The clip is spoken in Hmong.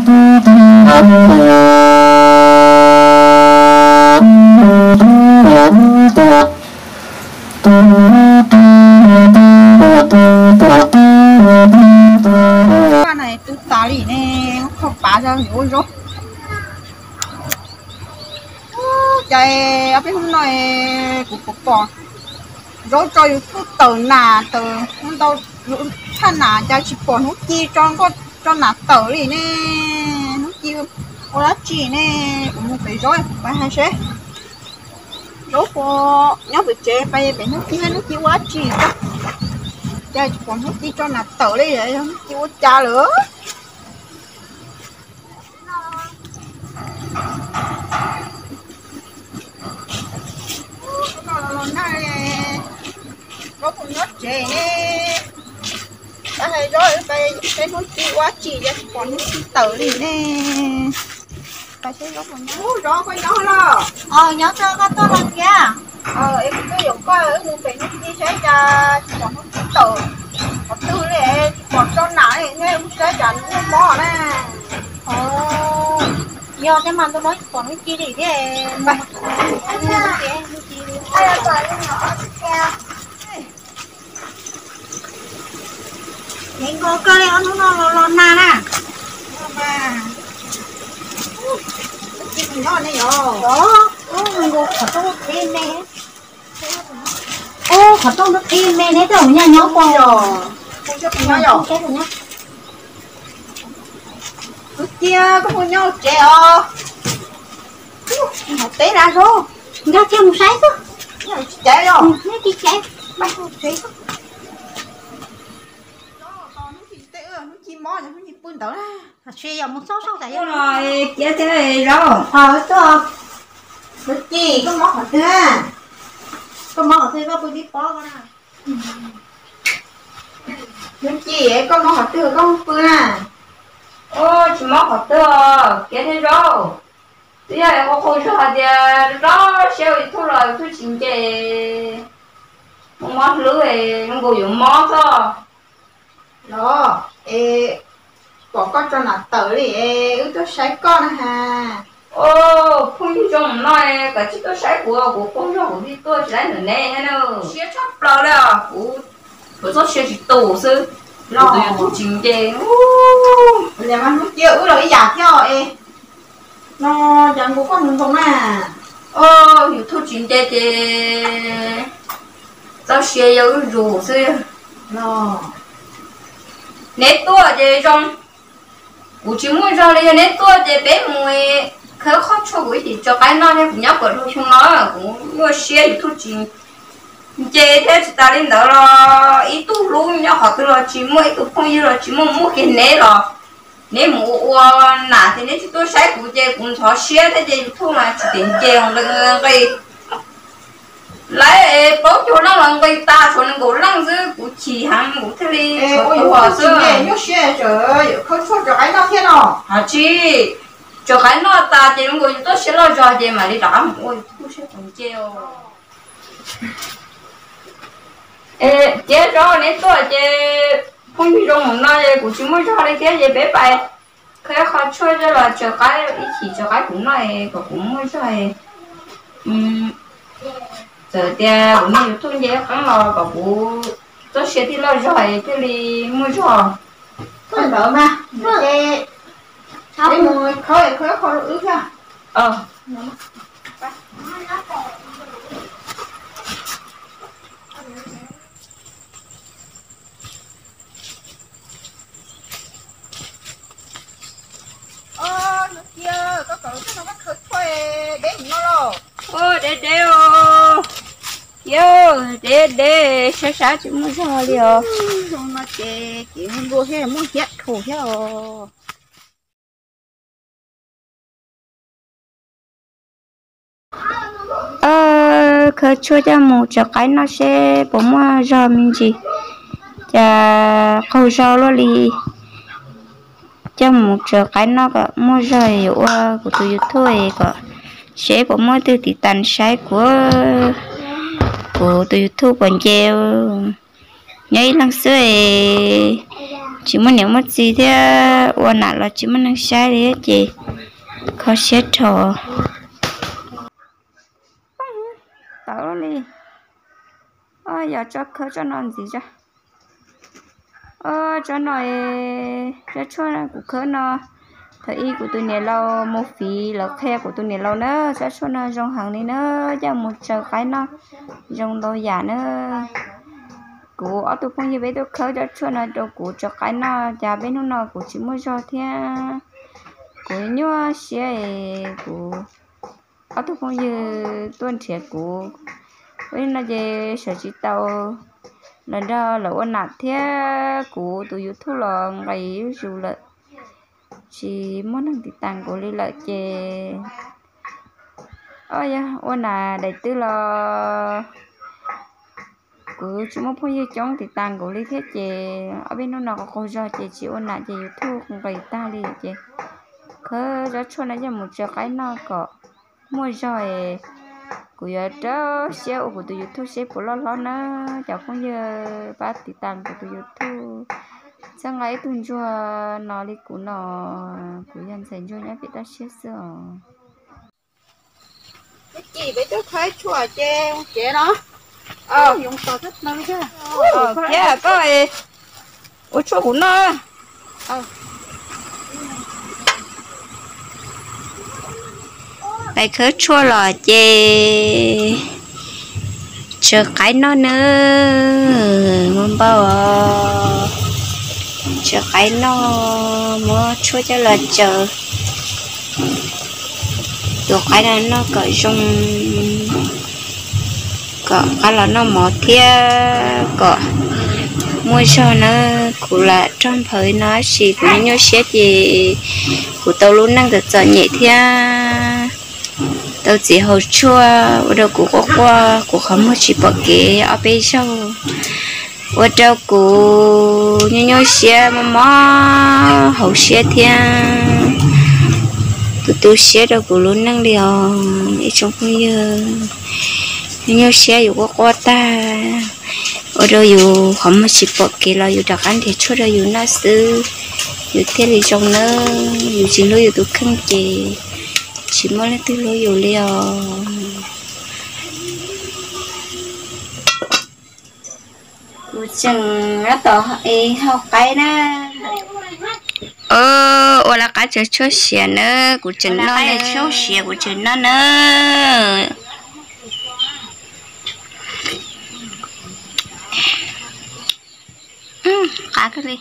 Vaj no tu tas li ne, kho pav zog yuav ua zaub. Ub, cas ob peb hnub no kuv pom pom zaub tso YouTube tawm nas tawm ntau, thaj nas cas tsis pom hnub ci tso nkoj tso nas tawm li ne. Hnub ci ua dab tsi ne? Kuv mus pem zaub kuv pab hais seb. Zaub puas nyob pem tsev, pem hnub ci, hnub ci ua dab tsi, cas tsis pom hnub ci tso nas tawm li, yog hnub ci ua cas lawm? Zaub puas nyob tsev ne? Pab hais zaub, peb hnub ci ua dab tsi cas tsis pom hnub ci tawm li ne? Pab seb zaub puas nyob. Zaub koj nyob los? Nyob, koj tuaj los thiab. Es kuv twb yaum koj wb mus pem hnub ci seb cas tsis pom hnub ci tawm qhov twg li, tsis pom tso nas li, neb mus saib cas muaj mob na. Yog thiab mas ntu no tsis pom hnub ci li thiab. Heev nkaus koj li ob hnub no los los nag na. Ub, nkaus qhov rooj qhib me, ub, qhov rooj qhib me neb twb mus nyob nyob pog. Cia koj mus nyob tsev os. Tsis hais teb na zaub. Nkag cia mus saib xwb. Tsis caiv os. Neb tsis caiv. Hnub ci mob, hnub ci pw ntawd na. Tam sis yog mus txob saub tas yog no. Kiav thiab zaub. Hnub ci koj mob qhov twg? Koj mob qhov twg koj pw tib pob ko na? Hnub ci koj mob qhov twg koj pw na? Ub, tsis mob qhov twg, kiav thiab zaub. Twb yog ua qaug zog hais tias rau siab ua YouTube los YouTube tsis nce, mob hlwb, zoo nkaus yuav mob xwb. Los es pom koj tso nas tawm li es wb tuaj saib koj na has. Phooj ywg zoo no koj tsis tuaj saib kuv, kuv qaug zog kuv thiaj tuaj tsis laib ntawm neb thiab na. Siab tshaj plaws li os, kuv txhob siab tsis tus xwb. Los tus YouTube tsis nce. Hnub ci wb los ib yam thiab es. No cas nkaus koj ntoo ntoo na. YouTube tsis nce ces txoj sia yog wb zus xwb. Neb tuaj ces zoo. Kuv tsis muaj zog li, yog neb tuaj ces peb mus khawb qhov tshuaj kuv ib chim tso qaib noj thiab. Kuv nyob kom dhau xyoo no kuv nyuaj siab YouTube tsis nce thiab. Tsis tas li ntawd los ib tug hlub nyob qhov twg los tsis muaj, ib tug phooj ywg los tsis muaj, muaj kiag neb los neb mus ua ua nam ces neb tsis tuaj saib kuv ces kuv ntxhov siab thiab ces YouTube mas tsis tias nce nqi nqi. Lawv plaub caug leej los nqi tas tshuav nees nkaum leej xwb, kuv chim heev kuv thiaj li ua xwb. Nyuaj siab, khawb tshuaj tso qaib noj thiab no. Hais tsis, tso qaib noj tas ces zoo nkaus yus tuaj siab loj zog ces mam li rov qab mus ua YouTube seb puas nce os. Tiag zoo neb tuaj ces phooj ywg zoo mus no es kuv tsis muaj zog li thiab ces peb pais khawb qhov tshuaj los tso qaib, ib chim tso qaib kuv noj kom kuv muaj zog. Txawm tias kuv niag YouTube nce qeeb los kom kuv txoj sia thiaj loj zog thiaj li muaj zog. Ntawd mas ces mus khawb khawb qhov wb thiab. Hnub ci, koj kom lawv tuaj no koj khawb tshuaj deb heev no los? Deb deb os, deb deb sab sab tsis muaj zog li os. Zoo no ces kev nplua thiab muaj hiab dhau thiab os. Khawb tshuaj coj mus tso qaib noj seb puas muaj zog me ntsis. Cas qaug zog luaj li. Coj mus tso qaib noj kom muaj zog yuav ua kuv tus YouTube kom seb puas muaj twg tiv tas saib kuv, kuv tus YouTube puas nce. Nyob ib leeg xwb es Tsis muaj niam muaj txiv thiab ua nam los tsis muaj neeg saib li ces kho siab rho. Tawv li. Yog tsob khawb tsob no ntxiv tso. Tsob no, tsob tshuaj kuv khawb no, thaum ub kuv tus niam laus mus fiv lawv qhia kuv tus niam laus na, tsob tshuaj no zoo heev li na, coj mus tsaws qaib noj zoo ntau yam na. Kuv ob tug phooj ywg peb tuaj khawb tsob tshuaj no rau kuv tsaws qaib noj, cas peb hnub no kuv tsis muaj zog thiab. Kuv nyuaj siab es kuv ob tug phooj ywg tuaj nrhiav kuv, peb hnub no ces sawv tsis tau los nrog lawv ua nam thiab kuv tus YouTube los nqis zuj zus lawm, tsis muaj neeg tiv tas kuv li lawm ces, o, yog ua nam daim twg los kuv tsis muaj phooj ywg coob tiv tas kuv li thiab ces ob peb hnub no qaug qaug zog ces tsis ua nam ces YouTube nqis tag li ces khawb tsob tshuaj no coj mus tsaws qaib noj kom muaj zog es kuv yuav rau siab ua kuv tus YouTube seb puas loj hlob na. Cov phooj ywg pab tiv tas kuv tus YouTube, txhawb nqa ib tug ntsuag no li kuv no, kuv yog ntxhais ntsuag nyob pem toj siab xwb os. Ces peb tuaj khawb tshuaj ces ces no, thiab koj ua tshuaj kuv noj. Pais khawb tshuaj los ces tsaws qaib noj nawb, muaj npau os. Tsaws qaib noj, muab tshuaj coj los tsaws, tus qaib no noj kom zoo, kom qab los noj mov thiab kom muaj zog nawb. Kuv lam rog nphawv no tab sis kuv nyuaj nyuaj siab ces kuv tau lub neej txom txom nyem thiab tau txiv haus tshuaj ua rau kuv quaj quaj, kuv qhov muag tsis pom kev ob peb zaug, ua rau kuv nyuaj nyuaj siab mob mob hauv siab thiab tu tu siab rau kuv lub neej li os ib tsoom phooj ywg. Nyuaj nyuaj siab yus quaj quaj tag, ua rau yus qhov muag tsis pom kev los yus rov qab nrhiav tshuaj rau yus noj xwb, yus thiaj li zoo nawb. Yus tsis hlub yus tus kheej ces tsis muaj leej twg hlub yus li os. Kuv tseem tab tom hau qaib na. Ua lawv qab tsaws tshuaj siav na, kuv tseem noj, tshuaj siav kuv tseem noj na. Qab kawg li.